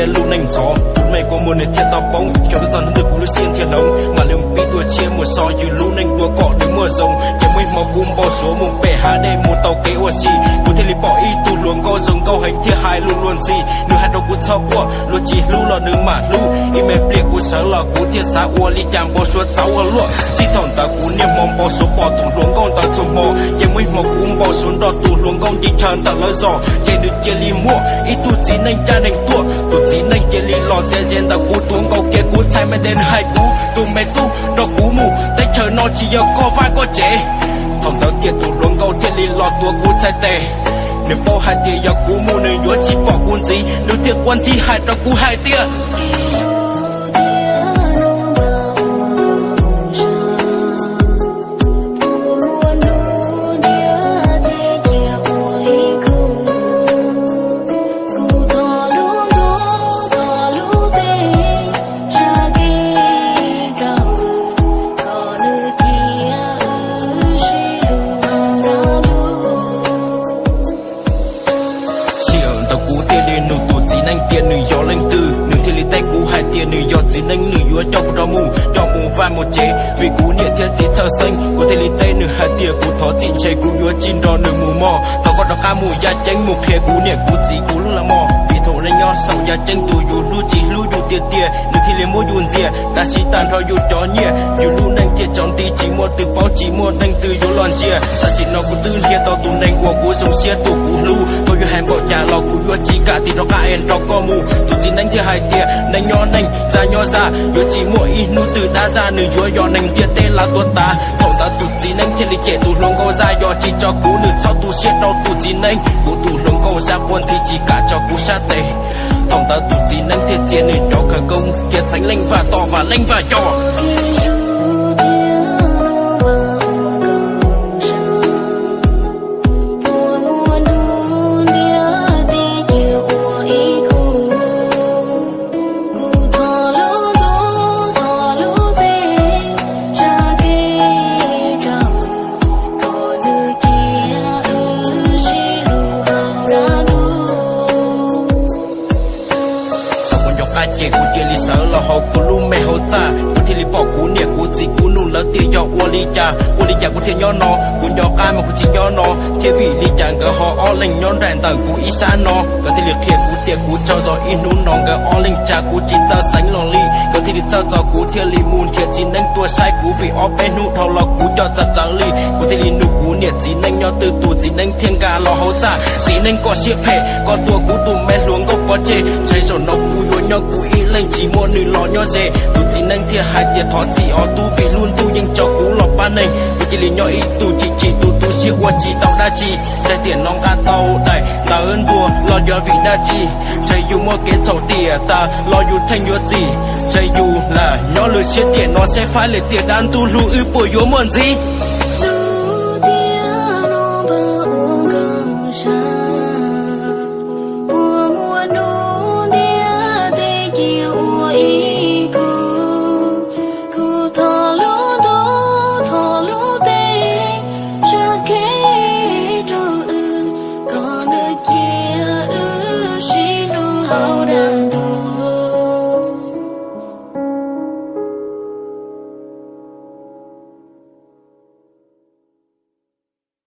Lub neej ntxhov, tus me kua muag nws thiaj tau poob, xyov twb txog hnub twg kuv lub siab thiaj hloov, mam li pib dua tshiab mus so yus lub neej dua kom nws muaj zoo. Ces muaj ib hmo kuv npau suav mus pem hav dej mus tau kev ua si, kuv thiaj li pom ib tug hluas nkauj zoo nkauj heev thiab hais lus luag ntxhi. Nws hais rau kuv txhob quaj, luag tsis hlub los nws mam hlub. Ib me pliag kuv sawv los kuv thiaj xav ua li cas npau suav txawv ua luaj. Txij thaum ntawd kuv niaj hmo npau suav pom tus hluas nkauj ntawd txhua hmo, ces muaj ib hmo kuv npau suav nrog tus hluas nkauj ncig chaw ntawm lawv zos, ces nws cia li muaj ib tug txiv neej ncaj ncees tuaj. Tus txiv neej cia li los txiav ze ntawm kuv tuav nkaus kiag kuv txhais me tes, nws hais kuv, tus me tub, nrog kuv mus, teb chaws no tsis yog koj vaj koj tsev. Thaum ntawd kiag tus hluas nkauj thiaj li los tuav kuv txhais tes. Nws paub hais tias yog kuv mus nws yuav tsis pom kuv ntxiv, nws thiaj quaj ntxhi hais rau kuv hais tias Sij hawm ntawd kuv thiaj li nug tus txiv neej tias nws yog leej twg, nws thiaj li teb kuv hais tias nws yog txiv neej, nws yuav coj kuv rov mus, coj mus vaj mus tsev, vim kuv niam thiab txiv txhawj xeeb. Kuv thiaj li teb nws hais tias kuv thov txim, ntshe kuv yuav tsis nrog nws mus mog. Thov koj rov qab mus yaj ceeb mus qhia kuv niam kuv txiv kuv lub laj mog, vim thaum nws nyob saum yaj ceeb tus yus hlub tsis hlub yus tiag tiag, nws thiaj li muab yus ntxias. Tam sim tag nrho yus cov nyiaj, yus lub neej thiaj tsaus nti, tsis muaj twg paub, tsis muaj neeg twg yuav los ntsia. Tam sim no kuv twb nrhiav tau tus neeg uas kuv zoo siab, tus kuv hlub. Koj yuav hais npaum cas los kuv yuav tsis kam tig rov qab es nrog koj mus. Tus txiv neej thiaj hais tias neeg nyob neeg, zaj nyob zaj, yuav tsis muaj ib hnub twg dab zaj, nws yuav yog neeg ntiaj teb lav tuag tas. Thaum ntawd tus txiv neej thiaj li cem tus hluas nkauj zaj, yog tsis tso kuv nws txhob tu siab rau tus txiv neej. Kuv tus hluas nkauj zaj quaj ntxhi tsis kam tso kuv sab tes. Thaum ntawd tus txiv neej thiaj txiav nws cov khawv koob, cia txheeb leej vaj tom vam leej vaj coj. Thaum kuv nco qab ces kuv cia li sawv los hauv kuv lub me hauv txaj, kuv thiaj li pom kuv niam kuv txiv kuv nug lawv tias yog ua li cas, ua li cas kuv thiaj nyob no. Kuv nco qab mas kuv tsis nyob no thiab, vim li cas nkawd ho ob leeg nyob nraim ntawm kuv ib sab no. Nkawd thiaj li qhia kuv tias kuv tsaug zog ib hnub no nkawd ob leeg tsa kuv tsis txawj xeev los li. Nkawd thiaj li txhawj txog kuv thiaj li mus nrhiav txiv neeb tuaj saib kuv, vim ob peb hnub dhau los kuv coj txawv txawv li. Kuv thiaj li nug kuv niam txiv neej nyob twg, tus txiv neej thiaj nqa los hauv txaj. Txiv neej, koj siab phem, koj tua kuv tus me hluas nkauj pov tseg. Ntshai zaum no kuv yuav nyob kuv ib leeg tsis muaj nws los nyob ze. Tus txiv neej thiaj hais tias thov txim os tub, vim lub ntuj yeej tso kuv los pab neeg. Kuv cia li nyob ib tug chim chim tus tu siab ua tsis tau dab tsi. Ntshai tiam no nqa tau daim ntawv ntuas los yog vim dab tsi? Ntshai yus muaj kev txhaum tiam tas los yus theej yuav txim. Ntshai yus lam nyob lwm siab tiam no seb faib lwm tiam dab ntuj hlub wb puas yuav muaj ntxiv.